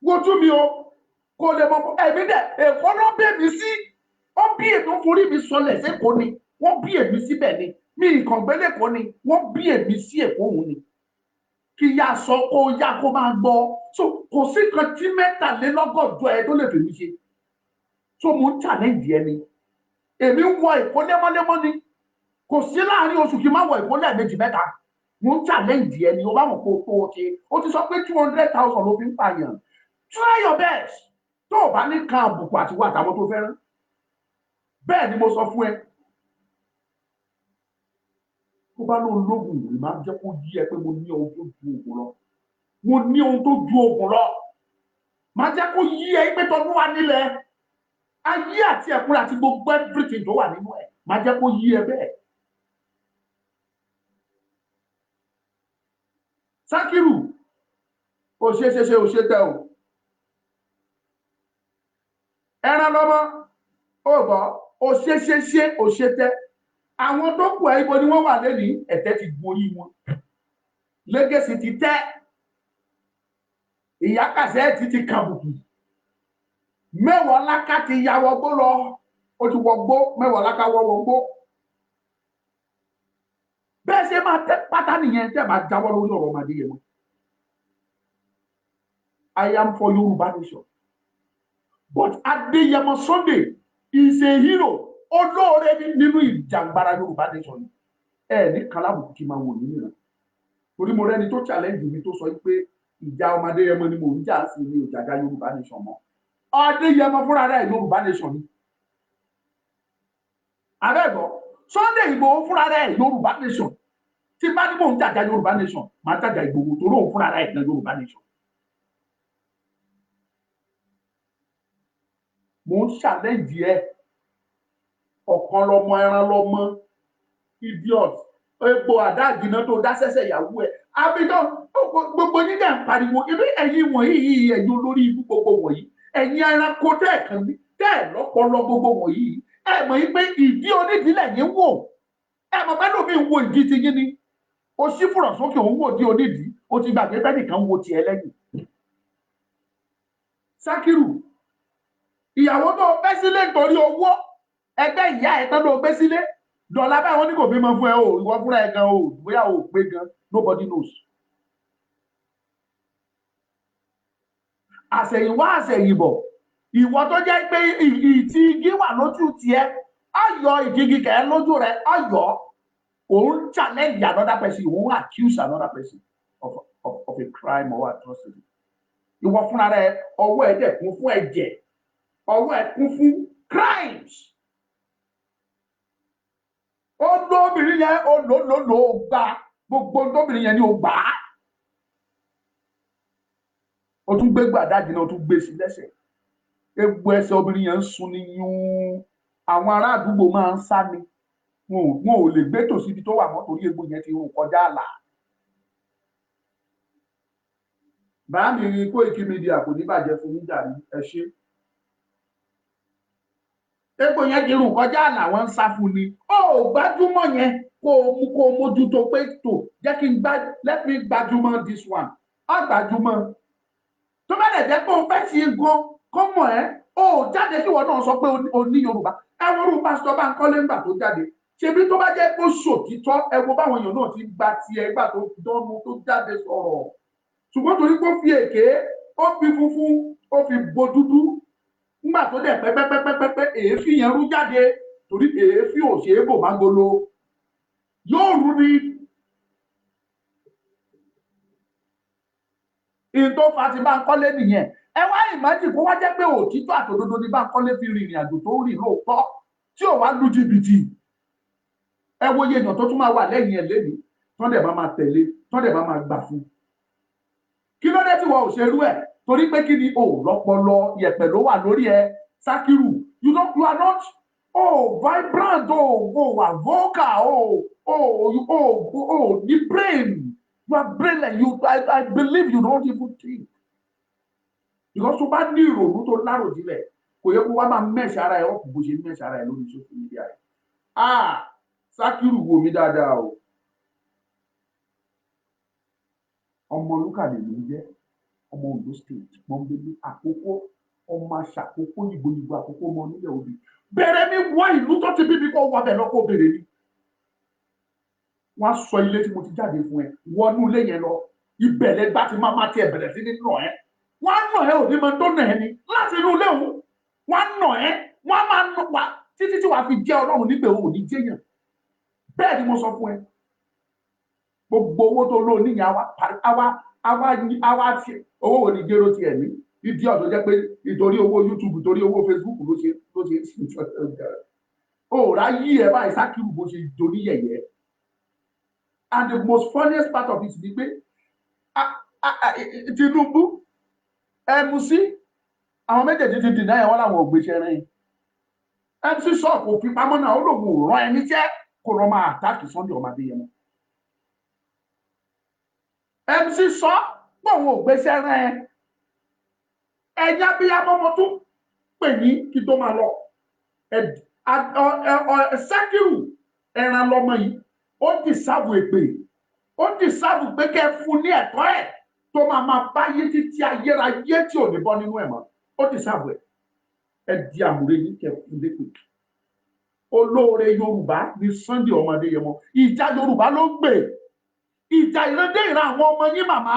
Wojú mi o, kò lè mọ ẹ̀mí dẹ̀, Èkó ló bí èmi sí, ó bí èmi, ó forí mi sọlẹ̀ sẹ́kọ̀ọ́ ni, wọ́n bí èmi síbẹ̀ ni, mi ìkàngbélẹ̀kọ́ ni, wọ́n bí èmi sí Èkó òun ni. Kí yá sọ kó yá kó máa gbọ́. So kò sí kan tí 83 ẹ tó lè fèmí ṣe. So mo ń challenge ẹ ni. Èmi ń wọ Èkó lemọ́lemọ́ ni. Kò sí láàrin oṣù kí n má wọ Èkó lẹ́ẹ̀mejì mẹ́ta. Mo ń challenge ẹ ni, o bá mọ̀ kó tó o ṣe. O ti sọ pé 200,000 ló fi ń pààyàn. Try your best. Tó o bá ní kan àbùkù àti wà àtàwọn tó fẹ́ràn. Bẹ́ẹ̀ ni mo sọ fún ẹ. Tó bá lóun lóògùn, ìwé máa jẹ́ kó yí ẹ pé mo ní ohun tó ju oògùn lọ. Mo ní ohun tó ju oògùn lọ. Máa jẹ́ kó yí ẹ pé tọdún wa nílẹ̀. Ayé àti ẹ̀kúnrẹ́ àti gbogbo everything tó wà nínú ẹ̀. Máa jẹ́ kó yí ẹ bẹ́ẹ̀. Sákìrù, ò ṣe ṣe ṣe ò ṣe tẹ o. Ẹran lọ́mọ, ó gbọ́, ò ṣe ṣe ṣe ò ṣe tẹ. Àwọn tó kù ẹ ibo ni wọ́n wà lẹ́nìí, ẹ̀tẹ́ ti gborí wọn. Legacy ti tẹ́. Ìyá Kàsẹ́ẹ̀tì ti kàbùkù. Mẹ́wàá láká ti ya wọgbó lọ. Ó ti wọgbó, mẹ́wàá láká wọgbó. Bẹ́ẹ̀ ṣe máa tẹ́ pátá nìyẹn tẹ́ máa jáwọ́ lórí ọ̀rọ̀ ọmọdé yẹn mọ́. I am for Yorùbá nation. But Adéyẹmọ Sunday is a hero. Olóore nínú ìjàngbara Yorùbá nation ni. Ẹ ní kálábùkù kí n máa wò nínú ìran. Torí mo rẹ́ni tó challenge mi tó sọ pé ìjà ọmọ Adéyẹmọ ni mò ń jà sí, mi ò jàjà Yorùbá nation mọ́. Adéyẹmọ fúnra rẹ̀ Yorùbá nation ni. Abẹ́gbọ́, Sunday Ìgbòho fúnra rẹ̀ Yorùbá nation. Tí bá ní mò ń jàjà Yorùbá nation, màá jàjà Ìgbòho torí òun fúnra rẹ̀ gan Yorùbá nation. Mò ń challenge ẹ. Ọ̀kan lọmọ ẹran lọmọ, idiot, epo àdá àjìnà tó dá sẹ́sẹ̀ ìyàwó ẹ̀. Abidjan gbogbo yín dẹ̀ ń pariwo, ibi ẹ̀yin wọ̀nyí yìí, ẹ̀yin olórí ibú gbogbo wọ̀nyí, ẹ̀yin ẹranko tẹ́ ẹ̀ kàn ní tẹ́ ẹ̀ lọ́pọlọ gbogbo wọ̀nyí, ẹ mọ̀ yín pé ìdí onídìí lẹ̀yin wò, ẹ mọ̀ pé lómi ń wo ìdí ti yín ni, o ṣí fùrọ̀ sókè òun wò di onídìí, o ti gbàgbé bẹ́ẹ̀ nìkan wo tiẹ̀ lẹ́yìn. Sákìrù, ìyàwó tó fẹ́ sílé nítorí owó, ẹgbẹ́ ìyá ẹ̀ tán ló gbé sílé, dọ̀là báyìí wọ́n ní kò bímọ fún ẹ o, ìwọ fúnra ẹ gan o, bóyá o pé gan, nobody knows. Àṣẹ̀yìnwá àṣẹ̀yìnbọ̀, ìwọ tó jẹ́ pé ìtì igi wà lójú tiẹ̀, ayọ̀ ìdígi kẹ̀ lójú rẹ̀, ayọ̀ òun challenge another person, òun accuse another person of a crime or atrocity. Ìwọ fúnra rẹ ọwọ́ ẹ̀ dẹ̀ kún fún ẹ̀jẹ̀, ọwọ́ ẹ̀ kún fún crimes. Ó lọ obìnrin Obìnrin yẹn ó lò lò lò ó gba gbogbo tóbìnrin yẹn ni ó gbà á. Ó tún gbé gbàdájì náà, ó tún gbé sí lẹ́sẹ̀. Egbò ẹsẹ̀ obìnrin yẹn ń sun ní yún. Àwọn ará àdúgbò máa ń sá ni, wọn ò lè gbé tòsí ibi tó wà mọ́ torí egbò yẹn ti rùn kọjá àlà. Báàmì Koiki Media, kò ní bàjẹ́ fún yín jàre, ẹ ṣé. Egbò yẹn ti rùn kọjá àlà, wọn ń sá fún ni. Ó gbájúmọ̀ yẹn kó o mú kó o mójútó pé tó jẹ́ kí n gbá, let me gbájúmọ̀ this one. Á gbájúmọ̀ tó bá lè jẹ́ pé o fẹ́ ṣe nǹkan kó mọ̀ ẹ́, ó jáde kí ìwọ náà sọ pé o ní Yorùbá. Ẹ wo irú pásítọ̀ Bánkọ́lé ńgbà tó jáde. Ṣebí tó bá jẹ́ pé ó ṣòtítọ́, ẹ wo báwọn èèyàn náà ti gba tiẹ̀ gbà tó dánú tó jáde sọ̀rọ̀. Ṣùgbọ́n torí pé ó fi èké, ó fi funfun, ó fi bo dúdú, ńgbà tó dẹ̀ pẹ́pẹ́pẹ́pẹ́pẹ́, èéfín yẹn rú jáde, torí èéfín ò ṣeé bò mágolo, yóò rú ni. Ìyẹn tó fa ti Bánkọ́lé nìyẹn. Ẹ wá ìmájì kó wá jẹ́ pé òtítọ́ àtòdodo ní Bánkọ́lé fi rìnrìn àjò tó rìn lóòótọ́, tí ò wá lu jìbìtì. Ẹ wo iye èèyàn tó tún máa wà lẹ́yìn ẹ̀ lẹ́nu, tán dẹ̀ máa máa tẹ̀lé, tán dẹ̀ máa máa gbà fún. Kí ló dé tí wọn ò ṣerú ẹ̀? Torí pé kí ni? O lọ́pọlọ, yẹ̀pẹ̀ ló wà lórí ẹ. Sakiru, you don't, you are not, oh, vibrant, oh, oh, wà vocal, oh, oh, oh, oh, the brain, you are brainless. You, I believe you don't even think, because tó bá ní ìrònú tó láròjinlẹ̀, kò yẹ kó wá máa mess ara ẹ̀ ọ̀pọ̀ bó ṣe mess ara ẹ̀ lórí social media ẹ̀. Ah, Sakiru, wo mi dáadáa o. Ọmọ lúkàlẹ̀ ló ń jẹ́, ọmọ Ondo State pọ́nbélé, Àkókò, ọmọ aṣàkókò yìnbó Àkókò, ọmọ onílẹ̀ òbí bẹ̀rẹ̀ mi wọ ìlú tó ti bí mi, kó wọ bẹ̀ lọ kó bèrè mi. Wọ́n á sọ ilé tí mo ti jáde fún ẹ. Wọnú ilé yẹn lọ, ibẹ̀ lẹ́gbàá ti máa máa tiẹ̀ bẹ̀rẹ̀ sí ní nà ẹ́. Wọ́n á nà ẹ́, òní máa tó nà ẹ́ ni láti inú ilé òun. Wọ́n á nà ẹ́, wọ́n á máa nà wá títí tí wàá fi jẹ́ Ọlọ́run nígbè òun ò ní jẹ́yàn. Bẹ́ẹ̀ ni mo sọ fún ẹ. Gbogbo owó tó lò níyàn, àwa àwa àwa àwa tiẹ̀, owó wo ni jéró tiẹ̀ ní ìdí ọ̀dọ́ jẹ́ pé ìtorí owó YouTube, ìtorí owó Facebook ló ṣe ó rà yí ẹ báyìí. Sákìrù, bó ṣe doní yẹ̀yẹ́. And the most funniest part of it ni pé Tinubu, MC, àwọn méjèèjì ti dìnnà ẹ̀, wọ́n làwọn ò gbéṣẹ́ rẹ̀. MC sọ kò fi pamọ́ náà, ó lòun ò rán ẹni jẹ́ kó lọ́ máa attack Sunday ọmọ Adéyẹmọ. MC sọ pé òun ò gbéṣẹ́ rẹ̀. Ẹ̀yin abiyamọ, mo tún pè yín kí tó máa lọ. Sakiru, ẹran lọmọ yìí, ó deserve èpè, ó deserve pé kẹ́ ẹ fún ní ẹ̀tọ́ ẹ̀ tó máa máa báyé títí ayérayé tí ò ní bọ́ nínú ẹ̀ mọ́. Ó deserve ẹ̀. Ẹ di àmúre yín, kẹ́ ẹ fún lépè. Olóore Yorùbá ní Sunday ọmọ Adéyẹmọ. Ìjà Yorùbá ló ń gbè, ìjà ìrandé ìran àwọn ọmọ yín màmá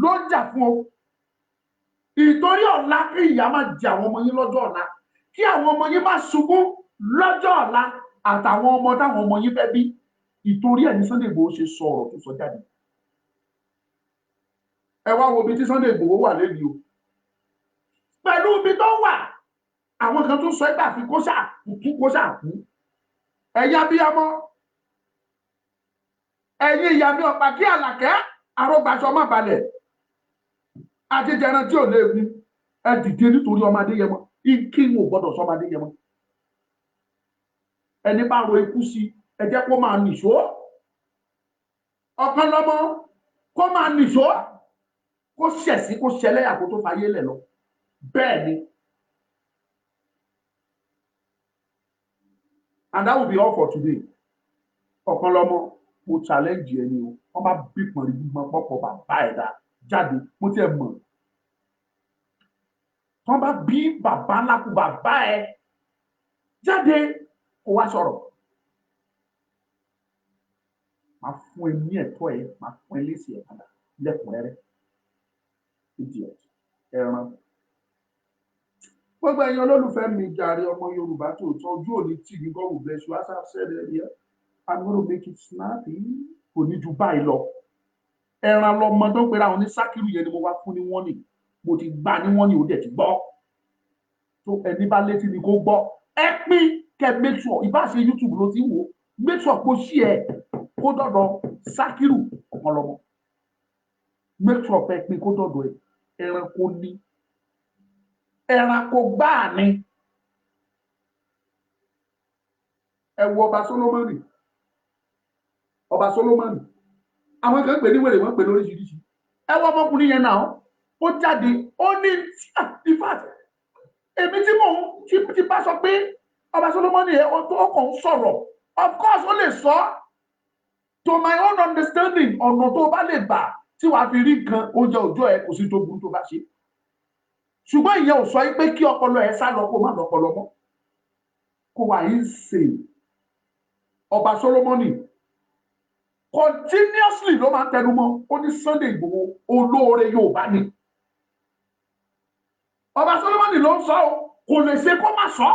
ló ń jà fún o. Ìtorí ọ̀la, kí ìyà máa jẹ àwọn ọmọ yín lọ́jọ́ ọ̀la, kí àwọn ọmọ yín má sunkún lọ́jọ́ ọ̀la, àtàwọn ọmọ táwọn ọmọ yín fẹ́ bí. Ìtorí ẹ̀ ní Sunday Igboho ṣe sọ ọ̀rọ̀ tó sọ jáde. Ẹ wá wo ibi tí Sunday Igboho wà lẹ́nu o. Pẹ̀lú ibi tó wà, àwọn kan tó sọ ẹgbẹ́ àfi kó ṣáà kú, kó ṣáà kú. Ẹ̀yin abiyamọ, ẹ̀yin ìyá mi, ọ̀pá kí àlàkẹ́ arógbàṣọ má balẹ̀ àti jẹran tí ò léegun, ẹ dìde nítorí ọmọ Adéyẹmọ. Kí n ò gbọ́dọ̀ sọ ọmọ Adéyẹmọ. Ẹni bá ro ikú sí, ẹ jẹ́ kó máa nìṣó. Ọ̀kan lọ́mọ, kó máa nìṣó, kó ṣẹ̀sí, kó ṣẹlẹ́yà, kó tó fayé lẹ̀ lọ. Bẹ́ẹ̀ ni. And that will be all for today. Ọ̀kan lọ́mọ, mo challenge ẹni o. Wọ́n bá bí pọ̀nrí gbígbọ́n pọ̀pọ̀ bàbá ẹ̀dá jáde, mo tiẹ̀ mọ̀. Tí wọ́n bá bí bàbá ńlá kú bàbá ẹ̀ jáde, kó wá sọ̀rọ̀, máa fún ẹ ní ẹ̀tọ́ ẹ, máa fún ẹ lésì ẹ padà lẹ́kùnrẹ́rẹ́. Idiot, ẹran. Gbogbo ẹ̀yin olólùfẹ́ mi jàre, ọmọ Yorùbá tòótọ́, ojú òní tì mí. God will bless you. As I said earlier, I'm gonna make it snappy. Kò ní ju báyìí lọ. Ẹran lọmọ tó ń pera àwọn ní Sákìrù yẹn ni mo wá fún ní wọ́n ní mo ti gbà ní wọ́n ní ó dẹ̀ ti gbọ́. Tó ẹni bá létí ni kó gbọ́. Ẹ pín, kẹ make sure, ìbá ṣe YouTube ló ti wò, make sure kó share. Kó dọ̀dọ̀ Sakiru Ọ̀kanlọ́mọ. Make sure pé pín kó dọ̀dọ̀ ẹ. Ẹranko ní, ẹranko gbáà ni. Ẹ wo ọba Solomoni. Ọba Solomoni, àwọn kan pè ní wèrè, wọ́n pè lóríṣiríṣi. Ẹ wo ọmọkùnrin yẹn náà, ó jáde, ó ní, in fact, èmi tí mò ń ti bá sọ pé ọba Solomoni yẹn ó kàn ń sọ̀rọ̀, of course ó lè sọ to my own understanding. Ọ̀nà tó bá lè gbà tí wàá fi rí nǹkan oúnjẹ òjò ẹ, kò sí tó burú tó bá ṣe, ṣùgbọ́n ìyẹn ò sọ pé kí ọpọlọ ẹ sá lọ, kó má lọpọlọ mọ́, kó wà yín sè. Ọba Solomoni continuously ló máa ń tẹnu mọ́, ó ní Sunday Igboho olóore Yorùbá ni. Ọba Solomoni ló ń sọ ọ, kò lè ṣe kó má sọ.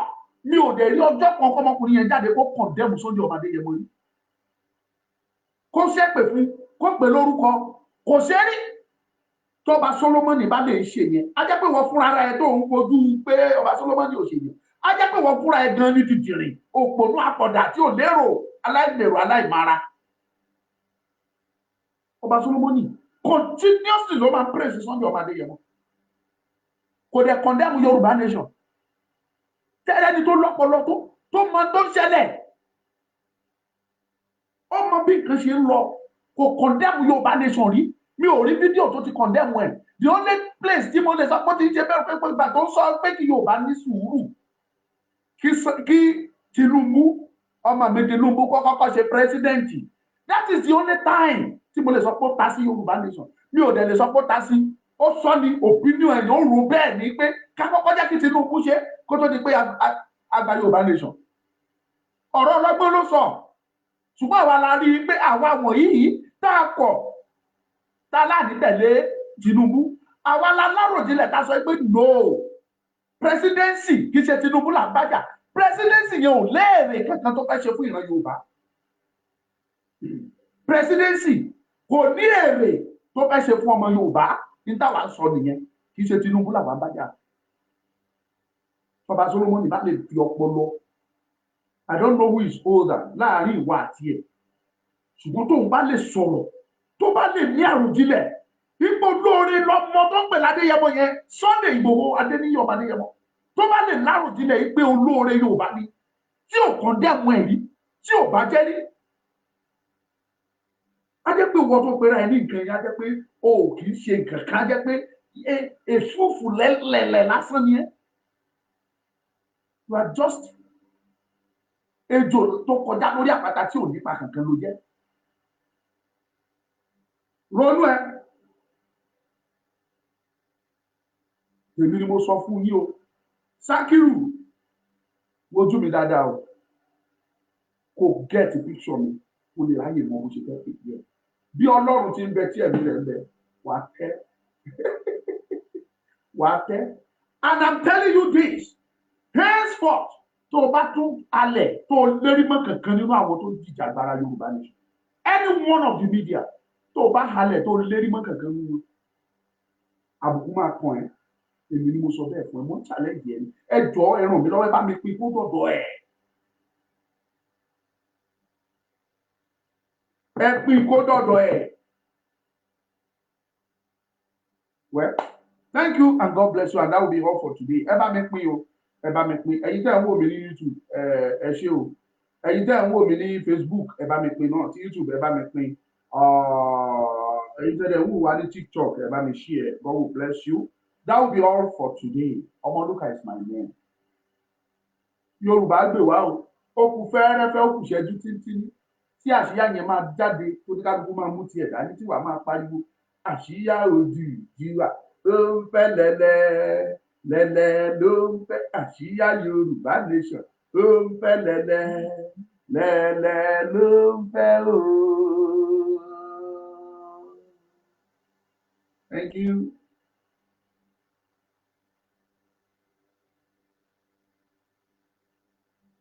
Mi ò dẹ̀ rí ọjọ́ kan kọ́mọkùnrin yẹn jáde kó condemn Sunday ọmọdé yẹn mọ́ yìí, kó ṣépè fún, kó pè lórúkọ, kò ṣe rí. Tọba Solomoni bá lè ṣe yẹn, á jẹ́ pé wọ́n fúnra rẹ̀ tó ń fojú pé ọba Solomoni ò ṣe yẹn, á jẹ́ pé wọ́n fúnra ẹ̀ gan ní dìdìrìn, òpònú, àpọ̀dà tí ò lérò, aláìlérò, aláìmara. Ọba Solomoni continuously ló máa ń praise Sunday ọmọ Adéyẹmọ, kò dẹ̀ condemn Yorùbá nation. Tẹ́lẹ̀ ni tó lọ́pọlọ, tó mọ tó ń ṣẹlẹ̀, ó mọ bí nǹkan ṣe ń lọ, kò condemn Yorùbá nation rí. Mi ò rí fídíò tó ti condemn ẹ̀. The only place tí mo lè sọ pé ó ti ń ṣe bẹ́ẹ̀ pé ìgbà tó ń sọ pé kí Yorùbá ní sùúrù, kí Tinubu, ọmọ mi Tinubu, kọ́kọ́ ṣe president, that is the only time tí mo lè sọ pé ó ta sí Yorùbá nation. Mi ò dẹ̀ lè sọ pé ó ta sí. Ó sọ ní opinion ẹ̀, ó rò bẹ́ẹ̀ ni pé ká kọ́kọ́ jẹ́ kí Tinubu ṣe kó tó di pé a gba Yorùbá nation. Ọ̀rọ̀ ọlọ́gbọ́n ló sọ, ṣùgbọ́n àwa la rí i pé àwa wọ̀nyí tá a kọ̀, tá a láàní tẹ̀lé Tinubu, àwa la láròjinlẹ̀ tá a sọ pé no, presidency kì í ṣe Tinubu là ń bájà. Presidency yẹn ò léèrè kankan tó fẹ́ ṣe fún ìran Yorùbá. Presidency kò ní èrè tó fẹ́ ṣe fún ọmọ Yorùbá. Ní táwa sọ nìyẹn, kì í ṣe Tinubu làwọn bájà. Bàbá Solomoni bá lè fi ọpọlọ, I don't know who is older láàrin ìwà àti ẹ̀, ṣùgbọ́n tóun bá lè sọ̀rọ̀, tó bá lè ní àròjinlẹ̀ ipò lóore lọmọ tó ń pè ládéyẹmọ yẹn, Sunday Ìgbòho Adéníyí ọmọ Adéyẹmọ, tó bá lè láròjinlẹ̀ yìí pé olóore Yorùbá ni, tí ò kàn dẹ́mu ẹ̀ rí, tí ò bá jẹ́ rí, á jẹ́ pé ìwọ tó pera ẹ ní nǹkan yẹn, á jẹ́ pé o ò kì í ṣe nǹkan kan, á jẹ́ pé èfúfù lẹ́lẹ̀lẹ̀ lásán ni ẹ́. You are just ejò tó kọjá lórí àpáta tí ò nípa kankan ló jẹ́. Ronú ẹ. Èmi ni mo sọ fún yín o. Sakiru, wojú mi dáadáa o, kò get picture mi, kò lè ráyè mọ bó ṣe fẹ́ pè é. Bí Ọlọ́run ti ń bẹ tí ẹ̀mí rẹ̀ ń bẹ, wàá tẹ́, wàá tẹ́. And I'm telling you this, henceforth, tó o bá tún alẹ̀ tó o lérí mọ́ kankan nínú àwọn tó ń jìjà agbára Yorùbá nation, any one of the media, tó o bá halẹ̀ tó o lérí mọ́ kankan nínú, àbùkù máa kàn ẹ́. Èmi ni mo sọ bẹ́ẹ̀ fún ẹ. Mo ń challenge ẹ ní. Ẹ jọ, ẹ ràn mí lọ́wọ́, ẹ bá mi pín kó dọ̀dọ̀ ẹ. Ẹ pín kó dọ̀dọ̀ ẹ. Well, thank you and God bless you, and that will be all for today. Ẹ bá mi pín o, ẹ bá mi pín. Ẹ̀yin tẹ́ ń wò mí ní YouTube, ẹ ṣé o. Ẹ̀yin tẹ́ ń wò mí ní Facebook, ẹ bá mi pín náà. Tí YouTube, ẹ bá mi pín. Ẹ̀yin tẹ́ ń wò wá ní TikTok, ẹ bá mi share. God will bless you. That will be all for today. Ọmọlúkà is my name. Yorùbá gbè wá o. Ó kù fẹ́ẹ́rẹ́fẹ́, ó kù ṣẹ́jú tíntínní tí àṣìyá yẹn máa jáde, tó ní kálukú máa mú tiẹ̀ dání, tí wàá máa pariwo àṣìyá ojú ìjìwà ló ń fẹ́ lẹ́lẹ́ lẹ́lẹ́ ló ń fẹ́, àṣìyá Yorùbá nation ló ń fẹ́ lẹ́lẹ́ lẹ́lẹ́ ló ń fẹ́ o. Thank you.